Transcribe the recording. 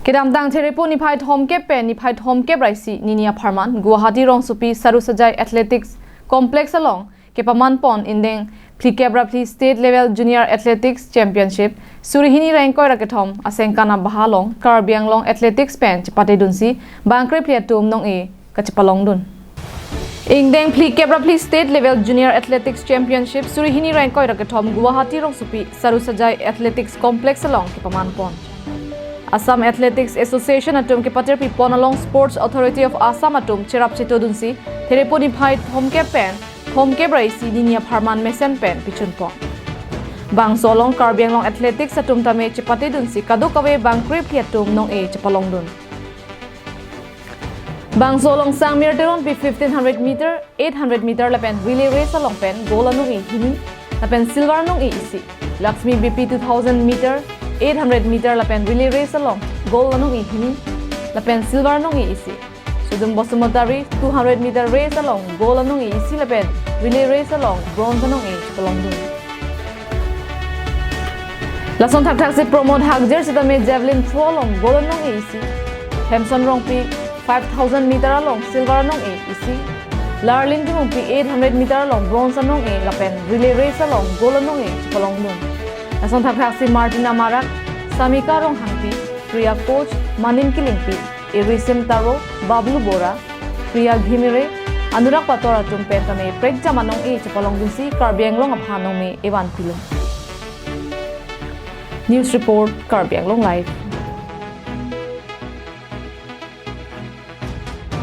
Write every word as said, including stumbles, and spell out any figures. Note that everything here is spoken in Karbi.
Kedamtang Therepo niphai thomkep pen niphai thomkep ra isi nini apharman Guwahati rongsopi Saru Sajai Athletics Complex along kepaman pon ingdeng phlikep ra phli State Level Junior Athletics Championship suri hini ra ingkoi ra kethom asengkan abaha along Karbi Anglong Athletics pen chepatedunsi bang krephli atum nong-e kachepalongdun. Ingdeng phlikep ra phli State Level Junior Athletics Championship suri hini ra ingkoi ra kethom Guwahati rongsopi Saru Sajai Athletics Complex along kepaman pon. Assam Athletics Association atum kepatirpi pon along Sports Authority of Assam atum cherap chetodunsi Therepo niphai thomkep pen thomkep ra isi nini apharman mesen pen pichun pon. Bangso along Karbi Anglong Athletics atum tame chepatedunsi kadokave bang krephli atum nong-e chepalongdun. Bangso along Sangmir Teronpi fifteen hundred meter, eight hundred meter lapen relay race along pen gold anong-e hini lapen silver anong-e isi. Lakshmi B P two thousand meter, eight hundred meter lapen relay race along gold anong-e hini lapen silver anong-e isi. Sudum Basumatary two hundred meter race along gold anong-e isi lapen relay race along bronze anong-e chepalongdun. Lason thakthaksi Pramod Hakjer sitame javelin throw along gold anong-e isi. Hemson Rongpi five thousand meter along silver anong-e isi. Larlin Timungpi eight hundred meter along bronze anong-e lapen relay race along gold anong-e chepalongdun. Lason thakthaksi Martina Marak, Samika Ronghangpi, Priya Koch, Manin Killingpi, Irisim Taro, Bablu Bora, Priya Ghimire, Anurag Pator atum pen tame prekjam anong-e chepalongdunsi Karbi Anglong aphan nongme evan pilo. News report, Karbi Anglong Live.